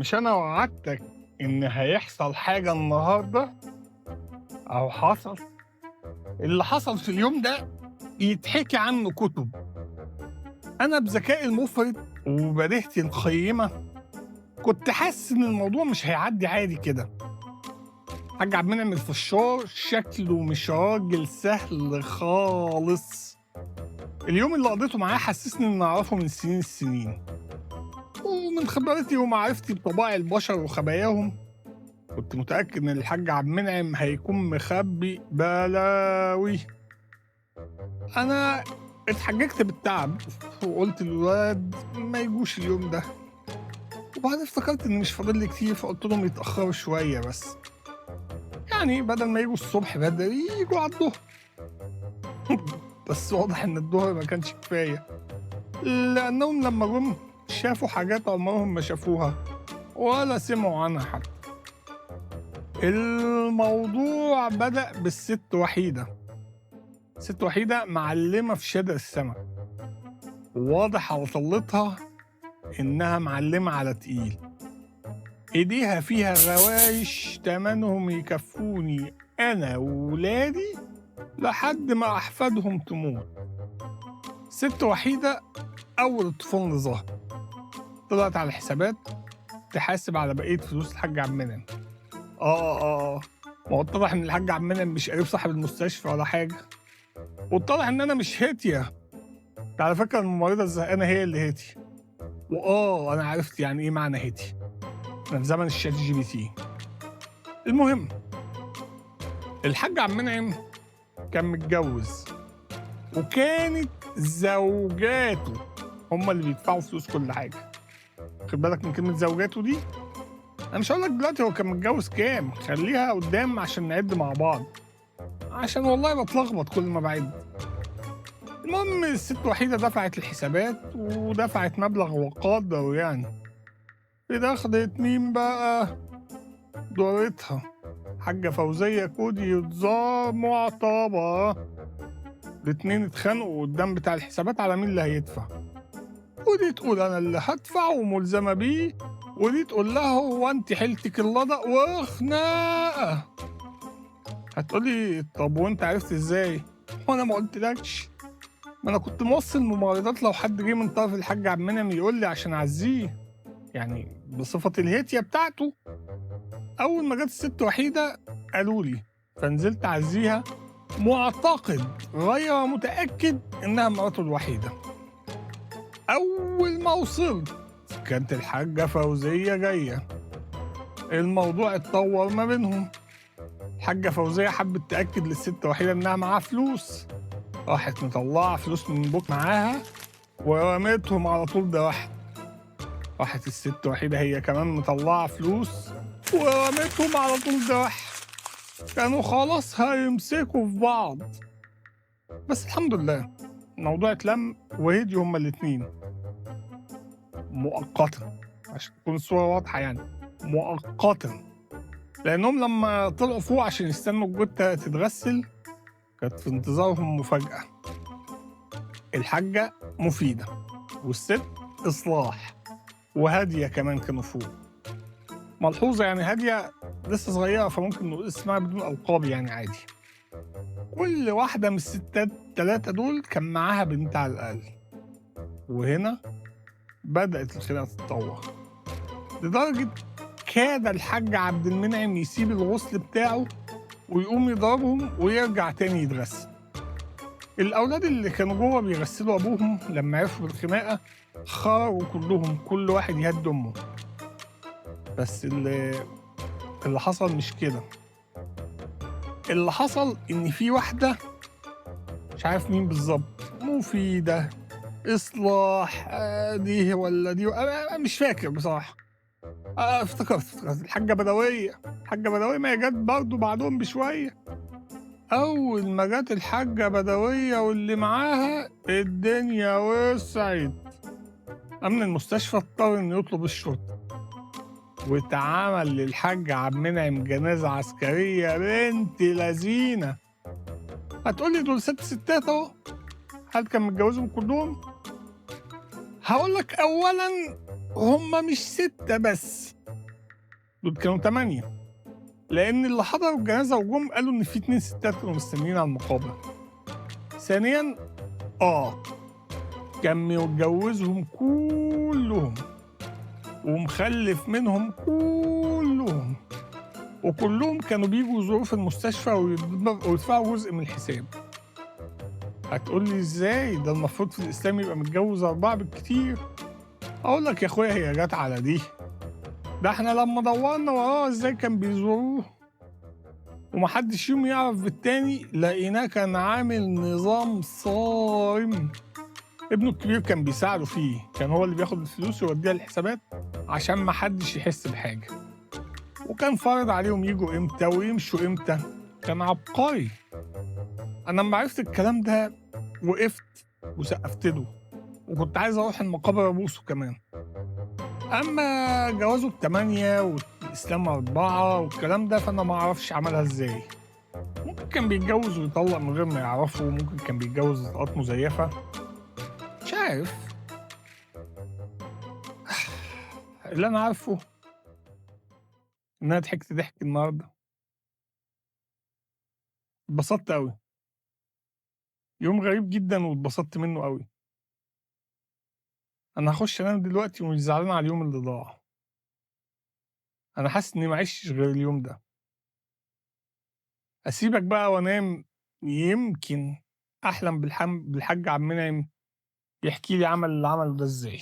مش أنا وعدتك إن هيحصل حاجة النهاردة؟ أو حصل اللي حصل في اليوم ده يتحكي عنه كتب. أنا بذكائي المفرط وبديهتي القيمة كنت حاسس إن الموضوع مش هيعدي عادي كده. حاج عبد المنعم الفشار شكله مش راجل سهل خالص. اليوم اللي قضيته معاه حسسني إن أعرفه من سنين السنين، ومن خبرتي ومعرفتي بطباع البشر وخباياهم كنت متأكد إن الحاج عبد المنعم هيكون مخبي بلاوي. أنا اتحججت بالتعب وقلت للولاد ما يجوش اليوم ده، وبعدين افتكرت إن مش فاضل لي كتير فقلت لهم يتأخروا شوية بس، يعني بدل ما يجوا الصبح بدري يجوا على الظهر. بس واضح إن الظهر ما كانش كفاية، لأنهم لما جم شافوا حاجات عمرهم ما شافوها ولا سمعوا عنها حتى. الموضوع بدأ بالست وحيدة. ست وحيدة معلمة في شادر السمك، وواضح على طلتها إنها معلمة على تقيل. إيديها فيها غوايش تمنهم يكفوني أنا وولادي لحد ما أحفادهم تموت. ست وحيدة أول الطوفان اللي ظهر طلعت على الحسابات تحاسب على بقية فلوس الحاج عبد المنعم. ما هو اتضح إن الحاج عبد المنعم مش قريب صاحب المستشفى ولا حاجة، واتضح إن أنا مش هاتية. على فكرة الممرضة الزهقانة هي اللي هاتي. وآه أنا عرفت يعني إيه معنى هاتي، أنا في زمن ال ChatGPT. المهم الحاج عبد المنعم كان متجوز، وكانت زوجاته هما اللي بيدفعوا فلوس كل حاجة. خد بالك من كلمة زوجاته دي، أنا مش هقول لك دلوقتي هو كان متجوز كام، خليها قدام عشان نعد مع بعض، عشان والله بتلخبط كل ما بعد. المهم الست وحيدة دفعت الحسابات ودفعت مبلغ وقدره، يعني دخلت مين بقى؟ دورتها حاجة فوزية كودي وتزار معتبرة. الاتنين اتخانقوا قدام بتاع الحسابات على مين اللي هيدفع، ودي تقول أنا اللي هدفع وملزمة بيه، ودي تقول لها هو أنت حيلتك اللضق وخناقة. هتقولي طب وأنت عرفت إزاي؟ وأنا ما قلتلكش، ما أنا كنت موصل ممرضات لو حد جه من طرف الحاج عبد المنعم يقول لي عشان أعزيه، يعني بصفة الهيتية بتاعته. أول ما جت الست وحيدة قالوا لي، فنزلت أعزيها معتقد غير متأكد إنها مراته الوحيدة. أول ما وصلت كانت الحاجة فوزية جاية. الموضوع اتطور ما بينهم. الحاجة فوزية حبت تأكد للست وحيدة إنها معاها فلوس، راحت مطلعة فلوس من بوك معاها ورمتهم على طول ده واحد. راحت الست وحيدة هي كمان مطلعة فلوس ورمتهم على طول ده واحد. كانوا خلاص هيمسكوا في بعض، بس الحمد لله الموضوع اتلم وهديوا هما الاتنين مؤقتا، عشان تكون الصورة واضحة يعني مؤقتا، لأنهم لما طلعوا فوق عشان يستنوا الجثة تتغسل كانت في انتظارهم مفاجأة. الحاجة مفيدة والست إصلاح وهادية كمان كانوا فوق. ملحوظة يعني هادية لسه صغيرة فممكن نقول اسمها بدون ألقاب يعني عادي. كل واحدة من الستات التلاتة دول كان معاها بنت على الأقل، وهنا بدأت الخناقة تتطور لدرجة كاد الحاج عبد المنعم يسيب الغسل بتاعه ويقوم يضربهم ويرجع تاني يتغسل. الأولاد اللي كانوا جوه بيغسلوا أبوهم لما عرفوا بالخناقة خرجوا كلهم، كل واحد يهد أمه. بس اللي حصل مش كده. اللي حصل إن في واحدة مش عارف مين بالظبط، مفيدة إصلاح دي ولا دي، أنا مش فاكر بصراحة. افتكرت الحاجة بدوية. الحاجة بدوية ما هي جت برضه بعدهم بشوية. أول ما جت الحاجة بدوية واللي معاها الدنيا وسعت. أمن المستشفى اضطر إنه يطلب الشرطة، واتعمل للحاج عبد المنعم جنازة عسكرية بنت لذينة. هتقولي دول 6 ستات أهو، هل كان متجوزهم كلهم؟ هقولك أولاً هما مش 6 بس، دول كانوا 8، لأن اللي حضروا الجنازة وجم قالوا إن في 2 ستات كانوا مستنيين على المقابر. ثانياً كان متجوزهم كلهم ومخلف منهم كلهم، وكلهم كانوا بيجوا يزوروه في المستشفى ويدفعوا جزء من الحساب. هتقول لي ازاي؟ ده المفروض في الإسلام يبقى متجوز 4 بالكتير. أقول لك يا أخويا هي جت على دي، ده احنا لما دورنا وراه ازاي كان بيزوروه ومحدش يوم يعرف بالتاني، لقيناه كان عامل نظام صارم. ابنه الكبير كان بيساعده فيه، كان هو اللي بياخد الفلوس ويوديها للحسابات عشان محدش يحس بحاجة، وكان فرض عليهم يجوا امتى ويمشوا امتى. كان عبقري. انا لما عرفت الكلام ده وقفت وسقفت له، وكنت عايز اروح المقابر ابوسه كمان. اما جوازه ب8 والاسلام 4 والكلام ده فانا ما اعرفش عملها ازاي. ممكن كان بيتجوز ويطلق من غير ما يعرفه، ممكن كان بيتجوز بطاقات مزيفة، مش عارف. اللي انا عارفه ان انا ضحكت ضحك النهارده، اتبسطت قوي. يوم غريب جدا واتبسطت منه قوي. انا هخش انام دلوقتي ومش زعلان على اليوم اللي ضاع. انا حاسس اني ما عشتش غير اليوم ده. اسيبك بقى وانام، يمكن احلم بالحاج عبد المنعم يحكي لي عمل اللي عمله ده ازاي.